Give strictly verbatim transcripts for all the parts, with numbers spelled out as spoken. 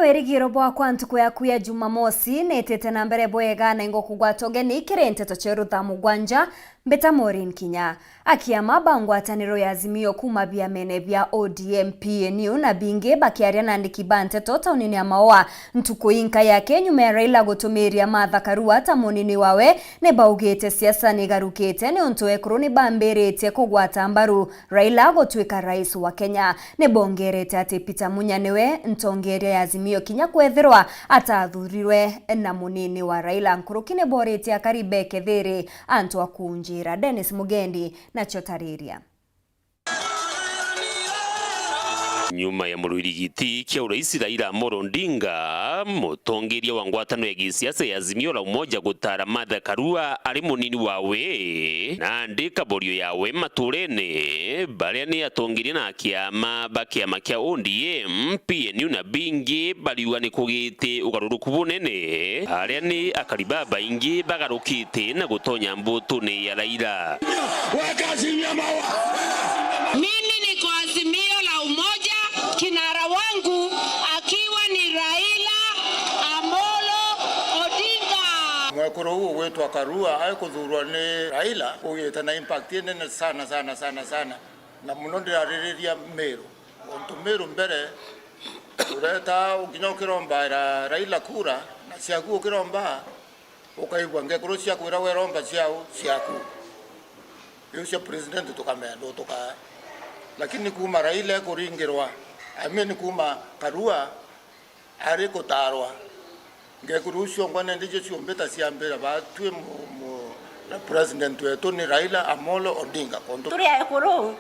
Wirigiro bwakwa ntuku yaku ya Jumamosi niitite na mbere bwega na ingokugwata ugeni kiri nteto cia rutha mugwanja. Mbita Maureen Kinya. Akiama ba ngwataniro ya Azimio kuuma biamene bia O D M, P N U na bingi bakiaria na andiki ba nteto taunini ya Maua ntuku inka yake nyuma ya Raila gutumiria Martha Karua ta munini wawe, ni baugite siasa ni igarukite niuntu ekuru ni bambiritie kugwata mbaru Raila gutuika rais wa Kenya. Ni bongerete ati Peter Munya niwe ntongeria ya Azimio kinya kwethirwa atathurirwe na munini wa Raila. Nkuruki ni boritie akari bekethiri antu a kunjira. Dennis Mugendi nacio tariria. Nyuma ya murwirigiti kia urais Raila Amolo Odinga, mutongeria wa ngwataniro ya gisiasa ya Azimio la Umoja gutara Martha Karua ari munini wawe, nandi kaborio yawe maturene, baria ni atongeria na kiama ba kiama kia O D M, P N U na bingi bariuga ni kugite ugaruruku bunene, aria ni akari babaingi bagarukite na gutonya mbutune ya Raila. Weka Azimio Maua! Mimi niko Azimio la Umoja, kinara wangu akiwa ni Raila Amolo Odinga. Mwekuru uu ugwitwa Karua aikuthurwa ni Raila, ugite na impact inene sana, sana, sana, sana. Na muno ndiraririria Meru. Untu Meru mbere, ureta kinya ukirombaira Raila kura, na ciaku ukiromba, ukaigua ngekuru ciaku ira weromba ciao, ciaku. Iu cia president tukamenda utuka. Lakini kuuma Raila ekuringirwa, I mean kuuma Karua ari kutarwa, ngekuru iu ciongwa nende icio ciumbita ciambira ba twi mu, mu, na president wetu ni Raila Amolo Odinga. Kuntu turi ekuru,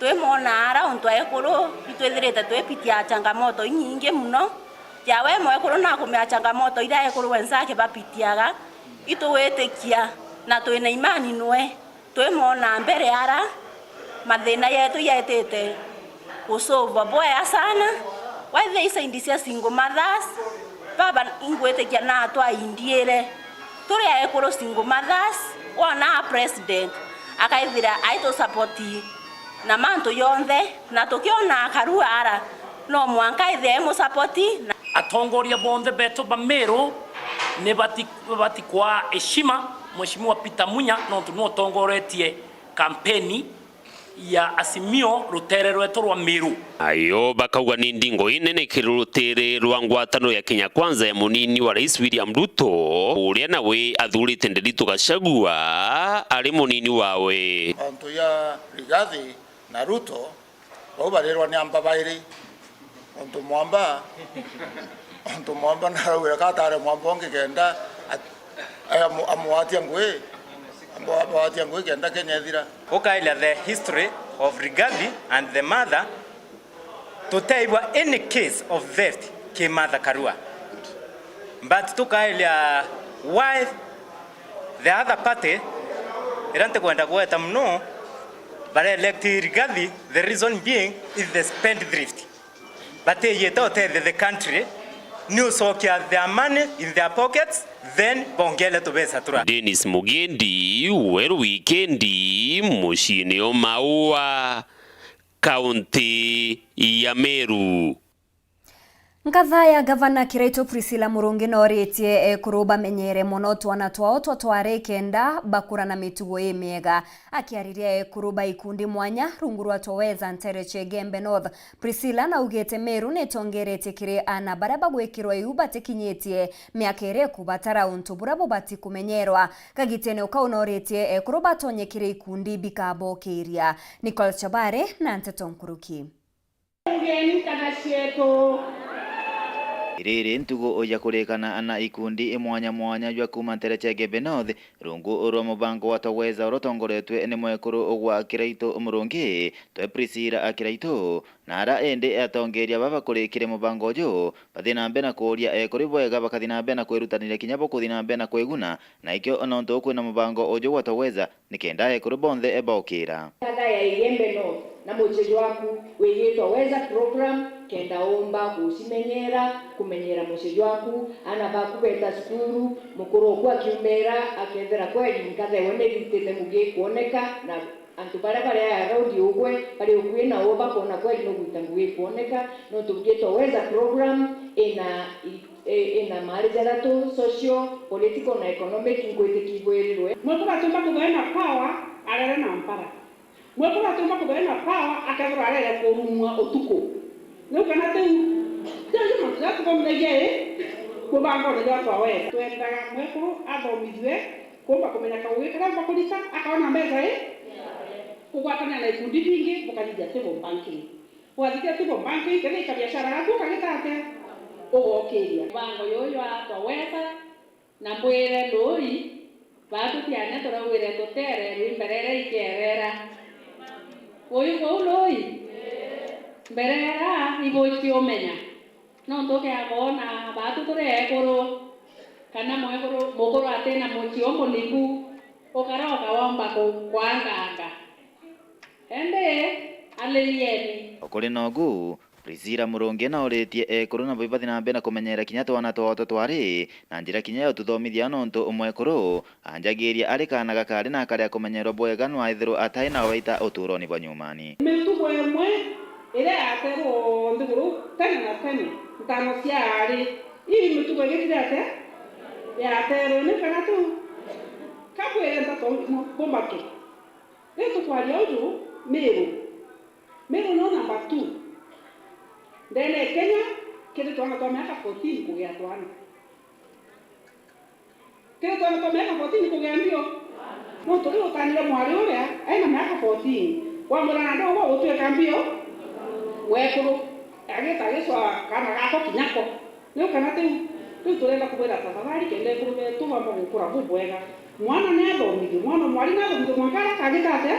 twimwona ara untu ekuru itwithirite twipitia changamoto inyingi muno. Tia we mwekuru nakumea changamoto iria ekuru wensa akibapitiaga, itugwitikia na twina imani nwe. Twimwona mbere ara mathina yetu yetite gusolvwa bwega sana. Wethia isaindi cia single mothers, baba ingwitikia na atwaindiire. Turi ekuru single mothers, wona president akaithira aitusapoti na mantu yonthe, na tukiona Karua ara, no mwanka ithia imusapoti na atongoria bonthe betu ba Meru ni bati-, bati kwaa heshima Mheshimiwa Peter Munya, nontu niwe utongoretie kampeni ya Azimio rutere rwetu rwa Meru. Ayo bakauga ni ndingo inene kiri rutere rwa ngwataniro ya Kenya Kwanza ya munini wa Rais William Ruto, uria nawe athurite Nderitu Gachagua ari munini wawe. Mantu ya Rigathi na Ruto, bau barirwa ni amba bairi. Untu mwamba, untu mwamba naraugire ka atare mwamba ungi kenda at-, amu-, amugwatia ngui, amu-, amugwatia ngui kenda Kenya ithira. Ukairia the history of Rigathi and the mother, tuteigua any case of theft ki Martha Karua. But tukairia why the other party, iria ntikwenda kugweta muno, bare elect Rigathi, the reason being is the spendthrift. Batiyite utethia the country, ni ucokia their money in their pockets, then bongele tubeca tura. Dennis Mugendi, Weru Wikendi, muciini o Maua, kaunti ya Meru. Nkatha ya Gavana Kiraitu Priscilla Murungi nooritie ekuru bamenyere mono twana twao twa twari kenda bakura na mitugo imiega. Akiariria ekuru ba ikundi mwanya rungu rwa Twaweza ntere cia Igembe North, Priscilla naugite Meru nitongeretie kiri ana baria bagwikirwa iu batikinyitie miaka iria ikubatara untu buria bubati kumenyerwa. Kagitene ukau nooritie ekuru batonye kiri ikundi bikabokiria. Nicole Chabare na nteto nkuruki. Ngeni kana cietu. Iriri ntugu ya kurikana na ikundi mwanya mwanya jwa kuuma ntere cia Igembe North, rungu rwa mubango wa Twaweza uria utongoretwe ni mwekuru gwa Kiraitu Murungi, twe Priscilla Kiraitu, na ara indi atongeria baba kurikire mubango uju, bathi na mbere na kuuria ekuru bwega bakathi na mbere na kwirutaniria kinya bo kuthi na mbere na kwiguna, na ikio nontu kwina mubango uju gwa Twaweza, nikenda ekuru bonthe baukira. Nkatha ya Igembe North na mucii jwaku wigitwa Weza program, kenda umba gucimenyera, kumenyera mucii jwaku, ana baku beta cukuru, mukuru uku akiumira akethira kweli nkatha iwe nirutite mugi kwoneka na Antu baria bari around ugwe, bari ukui nawe, bakona kweli nugwita ngugi ikwoneka, nontu bwitwa Weza program ina, i-, i-, ina maari jathatu: social, political na economic. Nkwitikia ibwirirwe. Mwekuru atiumba kuthea na power arere na mpara. Mwekuru atiumba kuthea na power akethirwa arere kurumwa utuku. Riu kana tiu? Jau ni mantu jaria tuthomithagia i mubangone jwa twa Weza. Twendaga mwekuru athomithue kuumba kumenya kaugi karia umba kurita, akaona mbeca i kugwatanira na ikundi bingi, bukathithia civil banking. Bwathithia civil banking, kethira ika biashara yaku, ukagita atia? Ugokiria. Mubango juju jwa twa Weza na mbwire Lui, baatu tiane turagwire tutere rwi mberere ikierera. Uyu buu Lui? Mberera ibuciumenya. Nontu ukeaga kwona baatu turi ekuru, kana mwekuru, mukuru atina mucii umuniku, ukaroka womba ku-, kwanganga. Indi alilieni. O kuri nogu, Priscilla Murungi nauritie ekuru nabo ibathi na mbere na kumenyera kinya twana twao twa twari na njira kinya ya ututhomithia, nontu umwekuru anjagiria ari kaana gakari na akaria kumenyerwa bwega, nwaithirwa atai na waita uturoni bwa nyumani. Mitugo imwe iria yaterwo nthiguru tene na tene, ntano cia ari, ii mitugo igitire atia? Yaterwe ni kana tu kabwire ntato mbumake. Riu tukwaria uju, Miru, Miru no number two ndene ya Kenya kiri twana twa miaka fourteen kugia twana. Kiri twana twa miaka fourteen kugia mbio. Nontu riu utanire mwari uria aina miaka fourteen, wamwira na ndogwa gutwika mbio, wekuru, agita agicwa kana gako kinyako. Riu kana tiu, riu turenda kubwira tafadhali, kenda ekuru betu bamba gukura bubwega. Mwana ni athomithue, mwana mwari ni athomithue mwanka aria akagita atia?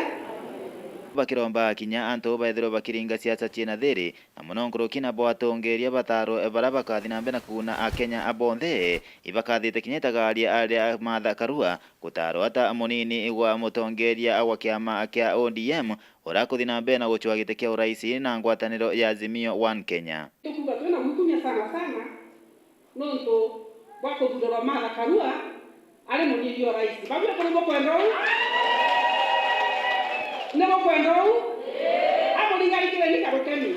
Bakiromba kinya antu baethirwe bakiringa siasa ciina thiri, na mono nkuruki nabo atongeria bataarwe baria bakathi na mbere na kuguna Akenya bonthe, ibakathite kinya itagaria aria Martha Karua gutaarwa ta munini gwa mutongeria wa kiama kia O D M, uria akuthi na mbere na gucua giti kia urais na ngwataniro ya Azimio One Kenya. Tukuuga twina gukumia sana sana nontu bwa kuthurwa Martha Karua ari munini wa rais. Babu ekuru bukwenda uu? Ni bukwenda uu? Amuringarikire ni karukeni.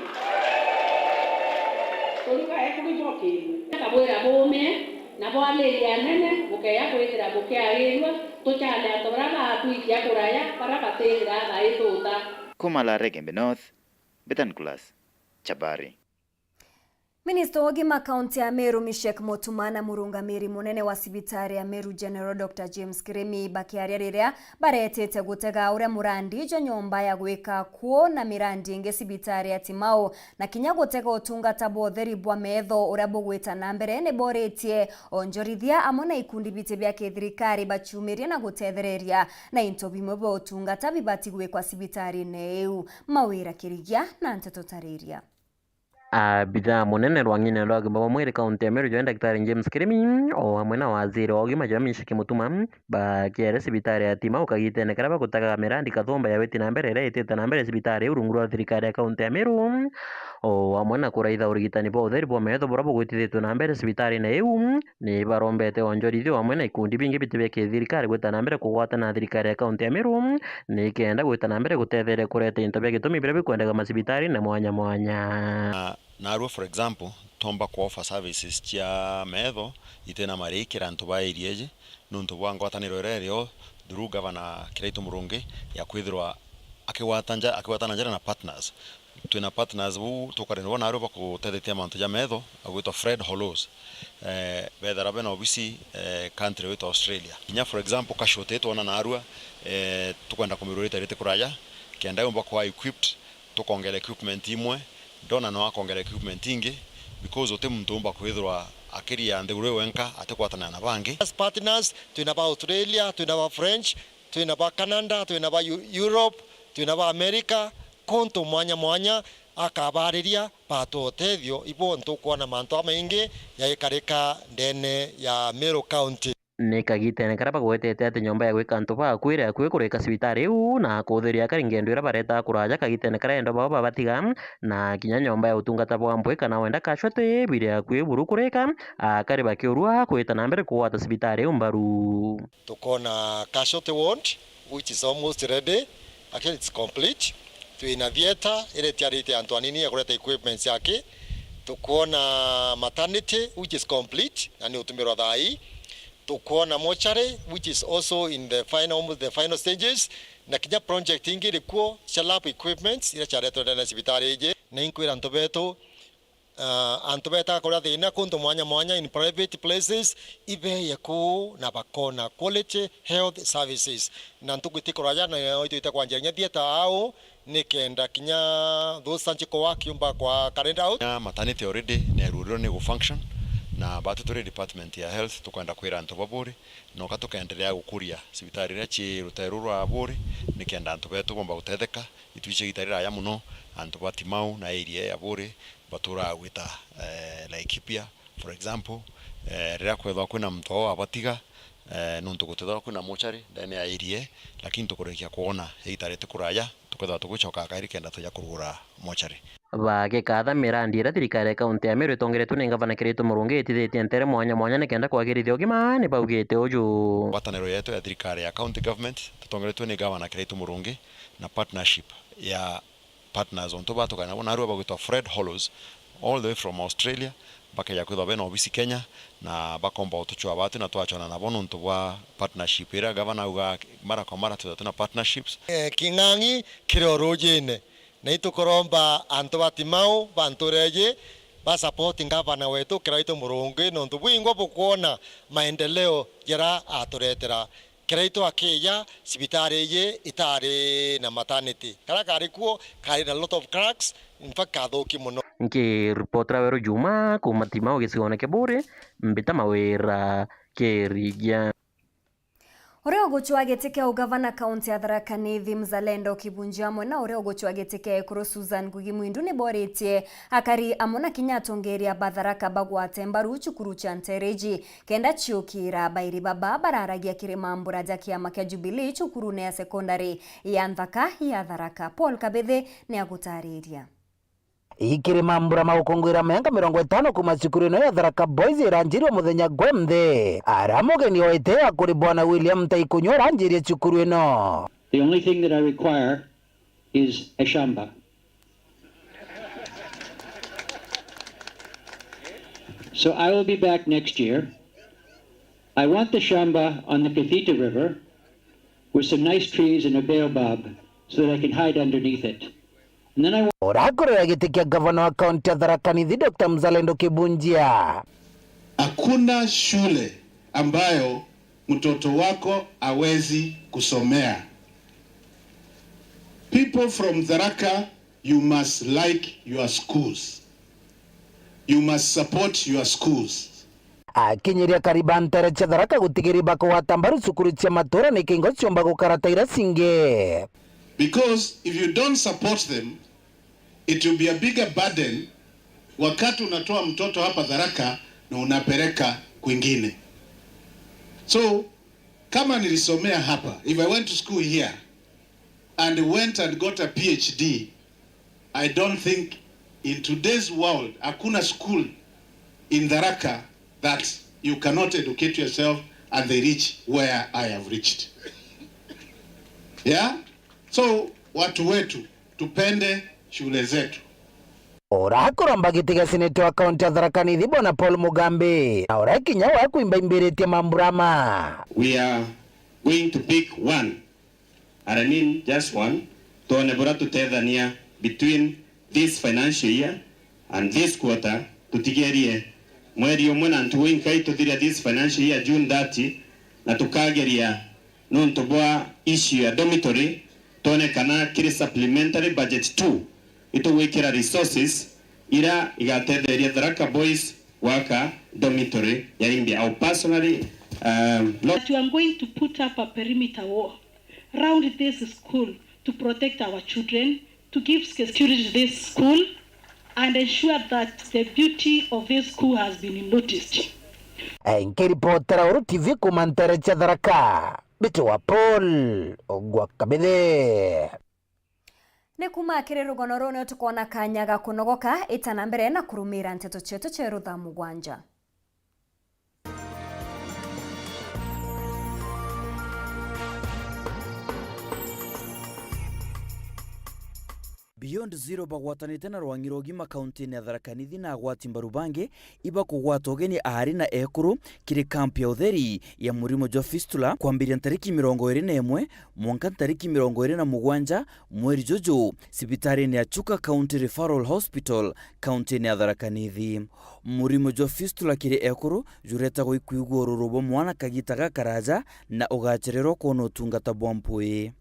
Turiuga ekuru ibokirwe. Akabwira buumie, na bwaririe anene, bukeya kwithira bukiarirua, tucale antu baria baatwikia kuraya, baria batithira thaai tuta. Kuma Laregembe North, Betan Class, Chabari. Minista wa ugima kaunti ya Meru, Mishek Mutuma, na murungamiri munene wa cibitari ya Meru General, Doctor James Kirimi, bakiaria riria baretete gutega uria murandi jwa nyomba ya gwika kuo na mirandi ingi cibitari ya Timau, na kinya gutega utungata bwa utheri bwa metho uria bugwita na mbere, ni boritie onjorithia amwe na ikundi biti bia kithirikari baciumirie na gutethereria na into bimwe bia utungata bibati gwikwa cibitarine iu. Mawira Kirigia na nteto tariria. Abithaa munene rwang'ine rwa ugima bwa mwiri kaunti ya Meru, jwe Daktari James Kirimi, o amwe na waziri wa ugima, jwe Mishek Mutuma, bakiere cibitari ya Timau kagitene karia bagutaga mirandi kathumba ya witi na mbere iria itite na mbere cibitari iu rungu rwa thirikari ya kaunti ya Meru, o amwe na kuraitha urigitani bwa utheri bwa metho buria bugwitithitwe na mbere cibitarine iu. Ni barombete onjorithio amwe na ikundi bingi biti bia kithirikari gwita na mbere kugwatana na thirikari ya kaunti ya Meru, ni kenda gwita na mbere gutetheria kureta into bia gitumi biria bikwendeka macibitarine mwanya mwanya. Na, narua, for example, tomba ku offer services cia metho itena marii kiri antu ba area iji, nontu bwa ngwataniro iria irio through Governor Kiraitu Murungi ya kwithirwa akigwata nja-, akigwatana njara na partners. Twina partners bau tukorene nabo narua bakutethetia mantu ja metho, agwitwa Fred Hollows. Eh, bethera bena obisi, eh, country witwa Australia. Kinya for example, casualty twona narua, eh, tukwenda kumirurita riti kuraya, kenda yumba kuwa equipped, tukongera equipment imwe, ndona no akongera equipment ingi, because uti muntu umba kwithirwa akiria nthiguru iwe wenka atikwatana na bangi. As partners, twina ba Australia, twina ba French, twina ba Canada, twina ba Eu-, Europe, twina ba America, kuntu mwanya mwanya, akabaariria batwe utethio, ibo ntukwona mantu jamaingi jaikarika ndene ya Meru County. Ni kagitene karia bagwetete ati nyomba ya gwika antu ba akui iri akui kurika cibitari iu, na kuuthiria akari ngendo iria baretaga kuraja kagitene karia endwa bao babatiga, na kinya nyomba ya utungata bwa mpwi kana wenda casualty biri akui buru kurika, akari bakiurua kwita na mbere kugwata cibitari iu mbaru. Tukona casualty ward, which is almost ready. Actually, it's complete. Twina theatre iria itiarite antu anini ya kureta equipments yake. Tukwona maternity, which is complete, na ni utumirwa thaa ii. Tukwona mortuary, which is also in the final, almost the final stages. Na kinya project ingi iri kuo cia lab equipments iria ciaretwe ndene ya cibitari iji. Na inkwira antu betu, ah, antu betaga kuria thina kuntu mwanya mwanya in private places, ibeye kuu na bakona quality health services. Na ntuku itikuraja na itwite kwanjia kinya theatre au, nikenda kinya those surgical work yumba kwa carried out. Na maternity already ni erurirwe ni gu function, na batu turi department ya health tukwenda kwira antu ba Buuri, noka tukendelea gukuria cibitari iria ci rutere ruru rwa Buuri, nikenda antu betu bomba gutetheka. Itwici igita riraya muno, antu ba Timau na area ya Buuri baturaga gwita, eh, Laikipia, for example, eh, riria kwethwa kwina muntu wao abatiga, eh, nuntu gutithagwa kwina mortuary ndene ya area, lakini tukurikia kwona igita riti kuraya, tukethwa tugwicoka kairi kenda tuja kurugura mortuary. Bagikatha mirandi iria thirikari ya kaunti ya Meru itongeretwe ni ngavana Kiraitu Murungi itithitie ntere mwanya mwanya nikenda kwagirithia ugima, ni baugite uju. Ngwataniro yetu ya thirikari ya county government tutongeretwe ni gavana Kiraitu Murungi na partnership ya partners ontu batukaina bo narua bagwitwa Fred Hollows, all the way from Australia, bakeja kwithwa bena obisi Kenya, na bakomba utucwa batu na twacwana nabo nontu bwa partnership iria gavana auga mara kwa mara twithwa twina partnerships. Eh, king'ang'i kiri o rujine, na itukuromba antu ba Timau ba ntuura iji ba support ngavana wetu Kiraitu Murungi nontu bwingwa bukwona maendeleo jaria aturetera. Kiraitu akija, cibitari iji itari na maternity. Karia kari kuo kari na lot of cracks, in fact, kathuki muno. Nkiripotera Weru Juma kuuma Timau gicigoone kia Buuri, Mbita Mawira Kirigia. Uria ugucwa giti kia ugavana kaunti ya Tharaka Nithi Mzalendo Kibunji amwe na uria ugucwa giti kia ekuru Susan Ngugi Mwindu ni boritie akari amwe na kinya atongeria ba Tharaka bagwate mbaru cukuru cia ntereji kenda ciukira. Bairi baba bararagia kiri mambura ja kiama kia Jubilee cukurune ya sekondari ya Nthaka ya Tharaka. Paul Kabithi ni agutariria. Ikiri mambura ma gukungwira menga mirongo itano kuuma cukuru ino ya Tharaka Boys iranjirwe muthenya gwe nthi. Ara mugeni oite akuri Bwana William Taikunywa aranjirie cukuru ino. The only thing that I require is a shamba. So I will be back next year. I want the shamba on the Kathita River with some nice trees and a baobab so that I can hide underneath it. And then I wa- Urakurira giti kia gavana wa kaunti ya Tharaka Nithi, Doctor Mzalendo Kibunjia. Hakuna shule ambayo mtoto wako hawezi kusomea. People from Tharaka, you must like your schools. You must support your schools. Akinyiria akari ba ntere cia Tharaka gutigiri bakugwata mbaru cukuru cia matura ni kingo ciumba gukara ta iria cingi. Because if you don't support them, it will be a bigger burden wakati unatoa mtoto hapa Tharaka na unapeleka kwingine. So, kama nilisomea hapa, if I went to school here and went and got a P H D, I don't think in today's world, hakuna school in Tharaka that you cannot educate yourself and they reach where I have reached. Yeah? So, watu wetu, tupende shule zetu. Urakuromba giti gia seneta wa kaunti ya Tharaka Nithi, Bwana Paul Mugambi, na ura kinya wa kwimba imbiritie mambura ma. We are going to pick one, and I mean just one, twone buria tutethania between this financial year and this quarter, tutigerie mweri umwe na ntugu inkai tuthiria this financial year June thirty, na tukageria nontu bwa issue ya dormitory, twone kana kiri supplementary budget two itugwikira resources ira igatetheria Tharaka Boys gwaka dormitory ya imbia. I'll personally, um, lo- That you are going to put up a perimeter wall round this school to protect our children, to give security to this school and ensure that the beauty of this school has been noticed. Eh, nkiripotera Uru T V kuuma ntere cia Tharaka, mbitwa Paul Ogwa Kabithe. Ni kuuma kiri rugono ruu nio tukoona kaanya ga kunogoka, ita na mbere na kurumira nteto cietu cia rutha mugwanja. Beyond Zero bagwatanite na rwang'i rwa ugima kauntiine ya Tharaka Nithi na agwati mbaru bangi ibakugwata ugeni aari na ekuru kiri kampu ya utheri ya murimo jwa fistula kwambiria ntariki mirongo iri na imwe mwanka ntariki mirongo iri na mugwanja mweri juju cibitariine ya Chuka County Referral Hospital kauntiine ya Tharaka Nithi. Murimo jwa fistula kiri ekuru juretagwa ikwigua ururu bwa mwana kagita gakaraja na ugachererwa kwona utungata bwa mpwii.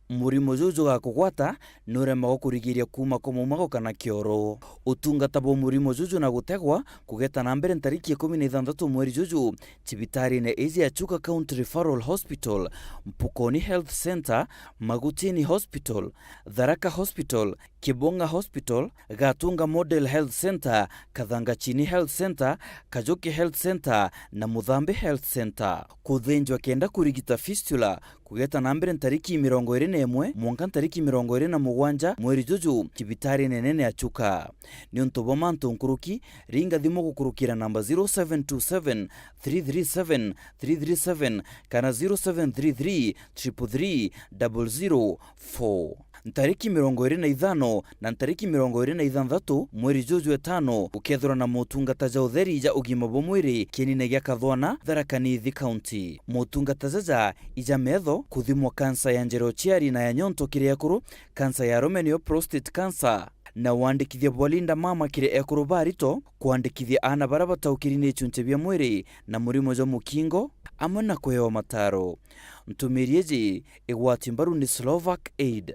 Murimo juu jugakugwata nuremagwa kurigiria kuuma kwa maumago kana kioro. Utungata bwa murimo juju na gutegwa kugeta na mbere ntariki ikumi na ithanthatu mweri juju cibitariine iji ya Chuka County Referral Hospital, Mpukoni Health Centre, Magutini Hospital, Tharaka Hospital, Kibonga Hospital, Gatunga Model Health Centre, Kathangachini Health Centre, Kajuki Health Centre na Muthambi Health Centre. Kuthinjwa kenda kurigita fistula kugeta na mbere ntariki mirongo iri na imwe mwanka ntariki mirongo iri na mugwanja mweri juju cibitariine nene ya Chuka. Niuntu bwa mantu nkuruki, ringa thimu gukurukira namba zero seven two seven three three seven three three seven kana zero seven three three triple three double zero four. Ntariki mirongo iri na ithano na ntariki mirongo iri na ithanthatu mweri juju etano, gukethirwa na motungata ja utheri ja ugima bwa mwiri kienine gia Kathwana, Tharaka Nithi County. Motungata jaja ija metho, kuthimwa kansa ya njira uciari na ya nyonto kiri ekuru, kansa ya arume niyo prostate cancer, na wandikithia bwa Linda Mama kiri ekuru barito, kwandikithia aana baria bataukiri ni ichunche bia mwiri na murimo jwa mukingo, amwe na kuewa mataro. Ntumiri iji igwati mbaru ni Slovak Aid.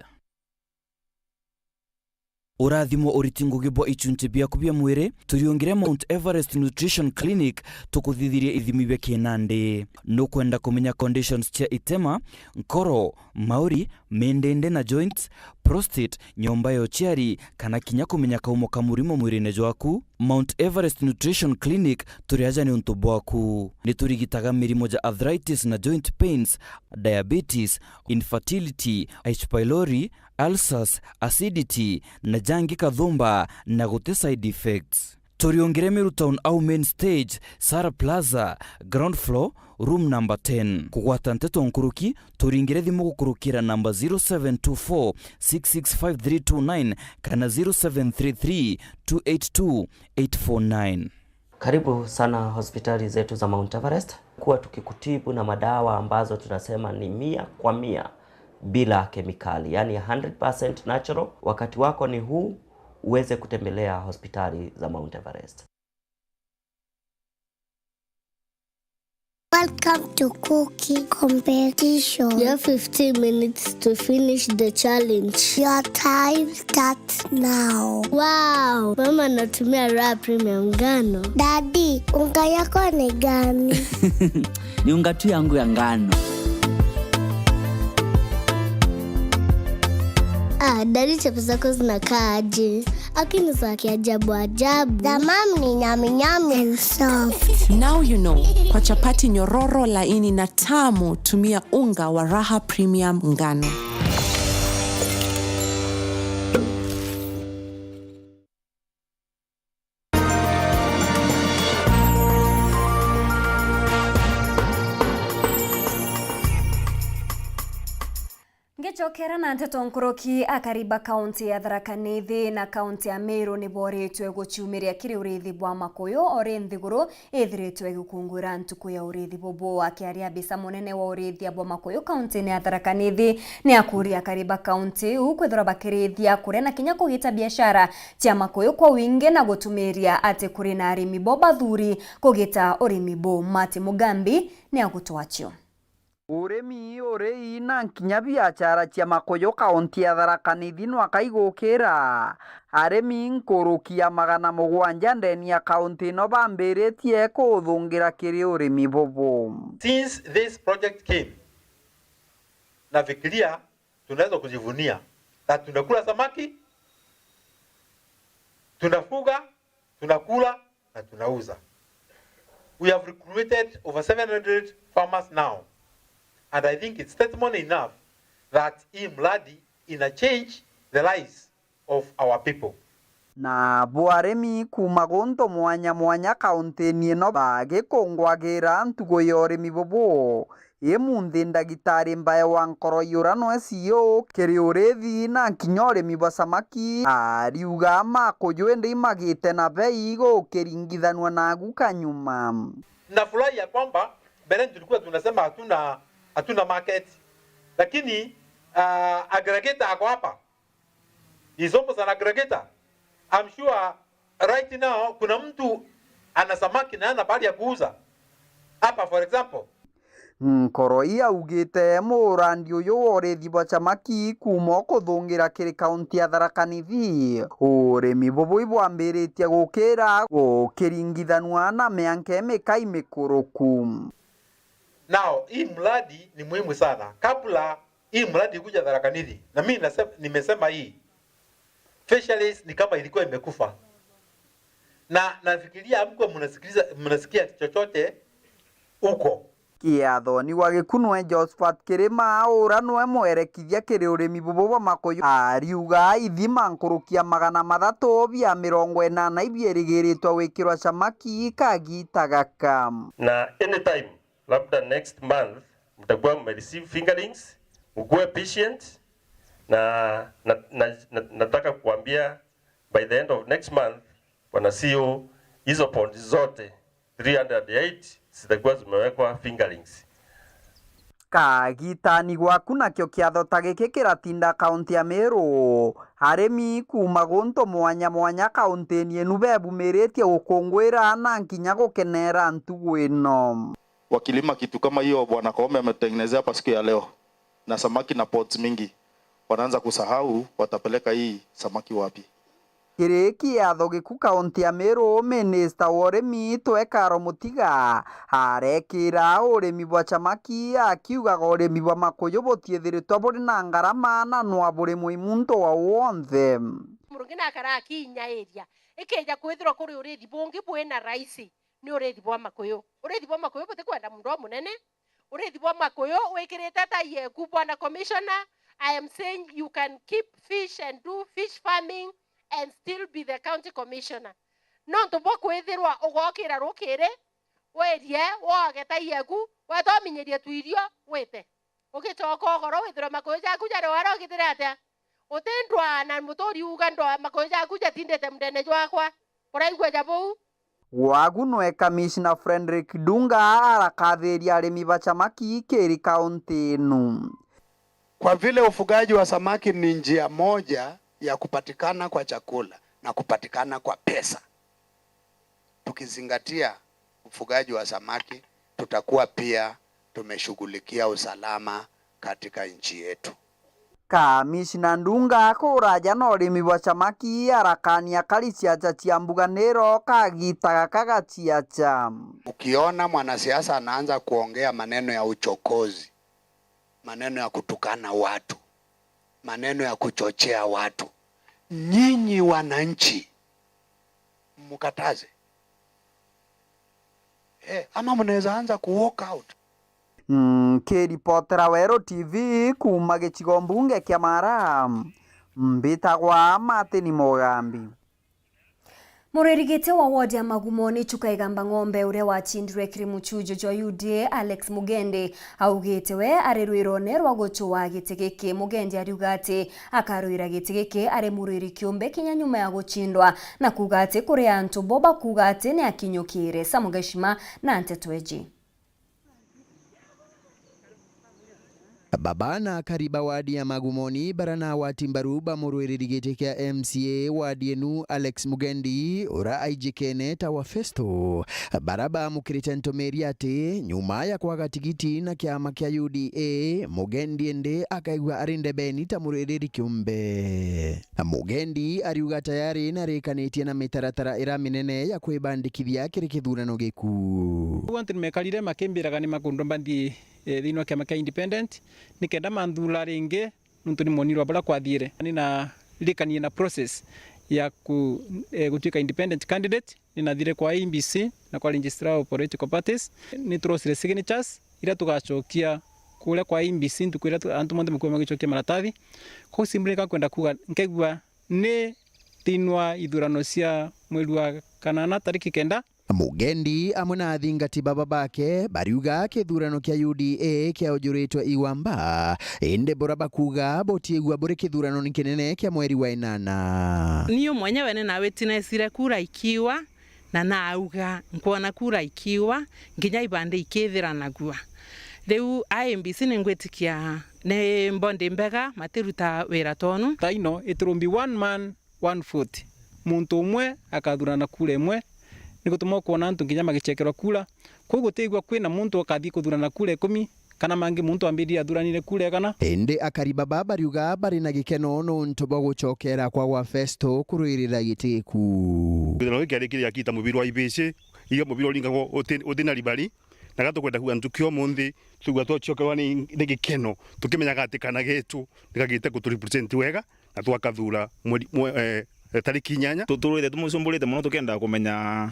Urathimwa uriti ngugi bwa ichunche biaku bia mwiri, turiungire Mount Everest Nutrition Clinic tukuthithirie ithimi bia kinandi. Nukwenda kumenya conditions cia itema, nkoro, mauri, mindindi na joints, prostate, nyomba ya uciari, kana kinya kumenya kaumo ka murimo mwirine jwaku? Mount Everest Nutrition Clinic turi aja niuntu bwaku. Niturigitaga mirimo ja arthritis na joint pains, diabetes, infertility, H. pylori, ulcers, acidity, na jangi kathumba na guti side effects. Turiungire Meru Town au main stage, Sara Plaza, ground floor, room number ten. Kugwata nteto nkuruki, turingire thimu gukurukira namba zero seven two four six six five three two nine kana zero seven three three two eight two eight four nine. Karibu sana hospitali zetu za Mount Everest. Kuwa tukikutibu na madawa ambazo tunasema ni mia kwa mia bila kemikali, yani hundred percent natural. Wakati wako ni huu, uweze kutembelea hospitali za Mount Everest. Welcome to cooking competition. You have fifteen minutes to finish the challenge. Your time starts now. Wow, mama anatumia Raha Premium ngano. Daddy, unga yako ni gani? Ni unga tu yangu ya ngano. Ah, daddy, chapo zako zinakaa aje? Lakini za kiajabu ajabu. Za mam ni nyami nyami and soft. Now you know, kwa chapati nyororo, laini na tamu, tumia unga wa Raha Premium ngano. Ngicokera na nteto nkuruki, akari ba kaunti ya Tharaka Nithi na kaunti ya Meru ni boritwe guciumiria kiri urithi bwa makuyu o ri nthiguru ithiritwe igikungwira ntuku ya urithi bubu. Akiaria abisa munene wa urithia bwa makuyu kauntine ya Tharaka Nithi, ni akuria akari ba kaunti iu kwithirwa bakirithia kuria na kinya kugita biashara cia makuyu kwa wingi na gutumiria ati kuri na arimi bo bathuri kugita urimi bu. Martin Mugambi ni agutwacio. Urimi, urii na nkinya biachara cia makuyu kaunti ya Tharaka Nithi nwaka igukira. Arimi nkuruki ya magana mugwanja ndeni ya kaunti ino bambiritie kuthungira kiri urimi bubu. Since this project came, nafikiria tunaweza kujivunia that tunakula samaki, tunafuga, tunakula na tunauza. We have recruited over seven hundred farmers now, and I think it's testimony enough that hii mradi ina change the lives of our people. Na bo arimi kuuma guntu mwanya mwanya kauntini ino bagikungwagira ntugu ya urimi bubu, Imunthi ndagitari Mbae wa Nkoroi uria nwe C E O kiri urithi na kinya urimi bwa samaki, ariuga makuyu indi imagite na bei gukiringithanua nagu ka nyuma. Nafurahi ya kwamba mbeleni tulikuwa tunasema hatuna, hatuna market. Lakini, ah, aggregator ako hapa. He's almost an aggregator. I'm sure right now kuna mtu ana samaki na ana pahali ya kuuza. Hapa, for example. Nkoroi augite murandi uyu wa urithi bwa samaki kuuma ukuthungira kiri kaunti ya Tharaka Nithi, urimi bubu ibwambiritie gukira gukiringithanua na mianka imikai mikuruku. Now, hii mradi ni muhimu sana. Kabla hii mradi kuja Tharaka Nithi, na mimi nasema, nimesema hii, fisheries ni kama ilikuwa imekufa. Na nafikiria hamkuwa mnasikiliza, mnasikia chochote huko. Kiathoni wa Gikunwe, Josephat Kirima, ura nwe mwerekithia kiri urimi bubu bwa makuyu, ariuga ithima nkuruki ya magana mathatu bia mirongo inana ibierigiritwe gwikirwa samaki kagita gaka. Na anytime, labda next month, mtakuwa mmereceive fingerlings, mkuwe patient, na, na, na, na, nataka kuambia by the end of next month, Bwana C E O, hizo ponds zote three hundred and eight zitakuwa zimewekwa fingerlings. Kagitani gwaku nakio kiatho ta giki kiratinda kaunti ya Meru, arimi kuuma guntu mwanya mwanya kauntini inu bebumiritie gukungwira na nkinya gukenera ntugu ino. Wakilima kitu kama hiyo Bwana Koome ametutengenezea hapa siku ya leo, na samaki na ponds mingi, wanaanza kusahau watapeleka hii samaki wapi. Kiri kiatho giku kaunti ya Meru, minista wa urimi Twekaro Mutiga arekira urimi bwa samaki akiugaga urimi bwa makuyu butiithiritwe buri na ngarama na nwa buri mwi muntu wa wonthe. Murungi nakara akinyairia, ikija kwithirwa kuri urithi bungi bwina raisi, ni urithi bwa makuyu. Urithi bwa makuyu butikwenda muntu umunene. Urithi bwa makuyu wikirite tai yeku, Bwana Commissioner, I am saying you can keep fish and do fish farming and still be the county commissioner. Nontu bwa kwithirwa ugokira rukiri, wirie, woge tai yeku, weta uminyirie twirio, wite. Ugicoka ugoro withirwe makuyu jaku jari wara ugitire atia? Utindwaa na muturi uga ndwaa makuyu jaku jatindite mundene jwakwa. Kuraigua ja buu? Gwagu nwe Kamishna Frederick Dunga arakathiria arimi ba chamaki kiri kaunti inu. Kwa vile ufugaji wa samaki ni njia moja ya kupatikana kwa chakula na kupatikana kwa pesa, tukizingatia ufugaji wa samaki, tutakuwa pia tumeshughulikia usalama katika nchi yetu. Kamishna Ndunga akuraja na urimi bwa chamaki arakania kari ciacha cia mbuga niro kagita gaka ga ciacha. Ukiona mwanasiasa anaanza kuongea maneno ya uchokozi, maneno ya kutukana watu, maneno ya kuchochea watu, nyinyi wananchi mkataze. Eh, ama mnaweza anza ku walk out. Nkiripotera Weru T V kuuma gicigo mbunge kia Mara, mbitagwa Martin Mugambi. Murwirigiti wa wodi ya Magumoni Chuka Igamba Ng'ombe, uria wacindirwe kiri muchujo jwa U D A, Alex Mugendi, augite we ari rwirone rwa gucua giti giki. Mugendi ariuga ati akarwira giti giki ari murwiri kiumbe kinya nyuma ya gucindwa, na kuuga ati kuri antu bo bakuuga ati ni akinyukire. Samu Gashima na nteto iji. Baba na akari ba wadi ya Magumoni bara na agwati mbaru ba murwiriri giti kia M C A wadi enu Alex Mugendi, ura aijikene ta wa Festo, bara bamukirite ntumiri ati nyuma ya kwaga tigiti na kiama kia U D A, Mugendi indi akaigua ari ndebeni ta murwiriri kiumbe. Mugendi ariuga tayari narikanitie na mitaratara ira minene ya kwibandikithia kiri kithurano giku. Riu antu nimekarire makimbiraga ni makundumba nthii, eh, thiini wa kiama kia independent, nikenda manthura ringi, nontu ni mwonirwa buria kwathiire. Ni naririkanie na process ya ku-, eh, gutuika independent candidate. Ninathire kwa I E B C na kwa Registrar of Political Parties. Niturosire signatures iria tugacokia kuria kwa I E B C ntuku iria tu-, antu monthe makuuga magicokia maratathi. Kwou simply nika kwenda kuuga, nkegua ni thiini wa ithurano cia mweri wa kanana tariki kenda, Mugendi amwe na athingati baba bake bariuga kithurano kia U D A kiaujuritwe igwamba, indi bura bakuga butiigua buri kithurano ni kinene kia mweri wa inana. Niu mwenyewe ni na witnessire kura ikiwa, na nauga nkwona kura ikiwa, nginya ibande ikithiranagua. Riu I E B C ni ngwitikia ni mbondi mbega matiruta wira tonu. Thaino it will be one man, one vote. Muntu umwe akathurana kura imwe, ni gutuma ukwona antu nginya magicekerwa kura. Kwou gutiigua kwina muntu ukathii kuthurana kura ikumi, kana mangi muntu ambiririe athuranire kura igana. Indi akari baba bariuga bari na gikeno nontu bwa gucokera kwa gwa Festo kurwirira giti giku. Githurano giki kiari kiri akita mubiro wa I B C, iga mubiro uringagwo uti-, uti na ribari, na gatukwenda kuuga ntuki umunthi, tugua twacokerwa ni, ni gikeno, tukimenyaga ati kana getu ni gagite kuturepresent wega, na twakathura mweri, mwe-, eh, eh, tariki inyanya. Tu-, turwite tumucumburite mono, tukenda kumenya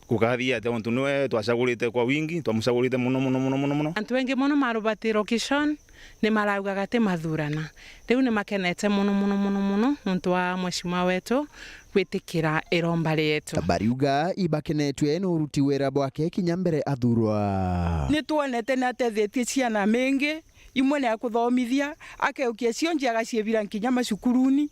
gukathia atia, ontu niwe twacagurite kwa wingi, twamucagurite mono, mono, mono, mono, mono. Antu engi mono marubatire occasion, ni maraugaga ti mathurana. Riu ni makenete mono, mono, mono, mono, nontu wa mheshimiwa wetu gwitikira iromba rietu. Bariuga ibakenetwe ni uruti wira bwake kinya mbere athurwa. Ni twonete ni atethetie ciana mingi, imwe ni akuthomithia, akeukia cionje agaciibira nkinya macukuruni.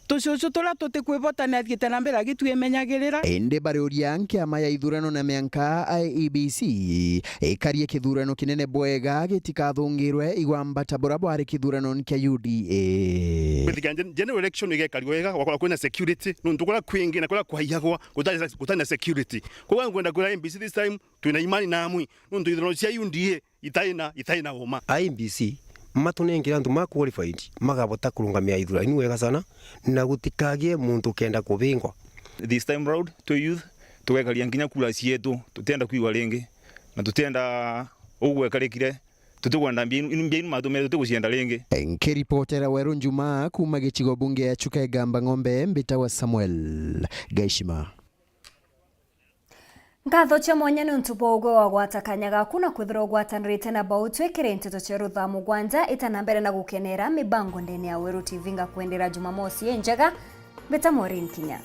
Tucucu turia tutikwivota ni athiite na mbere agitwimenyagirira. Indi bariuria nkiama ya ithurano na mianka I E B C ikarie kithurano kinene bwega gitikathungirwe igwambata bura bwari kithurano kia U D A. Gwitikia gen-, general election igekari wega, gwakora kwina security, nontu kuria kwingi na kuria kwaiyagwa gutari, gutari na security. Koguo nkwenda kwira I E B C this time, twina imani namwe, nontu ithurano cia U D A itai na, itai na uma. I E B C matunengere antu ma qualified magabota kurungamia ithurano wega sana, na gutikagie muntu ukenda kubingwa. This time round, twi youth, tugekaria nginya kura cietu, tutienda kwigua ringi, na tutienda ugwekarikire, tutikwenda mbia inu, inu mbia inu matumire, tutigucienda ringi. Nkiripotera Weru Njuma kuuma gicigo bunge ya Chuka Igamba Ng'ombe, mbitagwa Samuel Gaishima. Nkatho cia mwanya niuntu bwa ugwe wagwata kanya gaku na kwithirwa ugwatanirite na Bautwe kiri nteto cia ruthaa mugwanja. Ita na mbere na gukenera mibango ndene ya Weru T V. Ngakwendera Jumamosi injega. Mbita Maureen Kinya.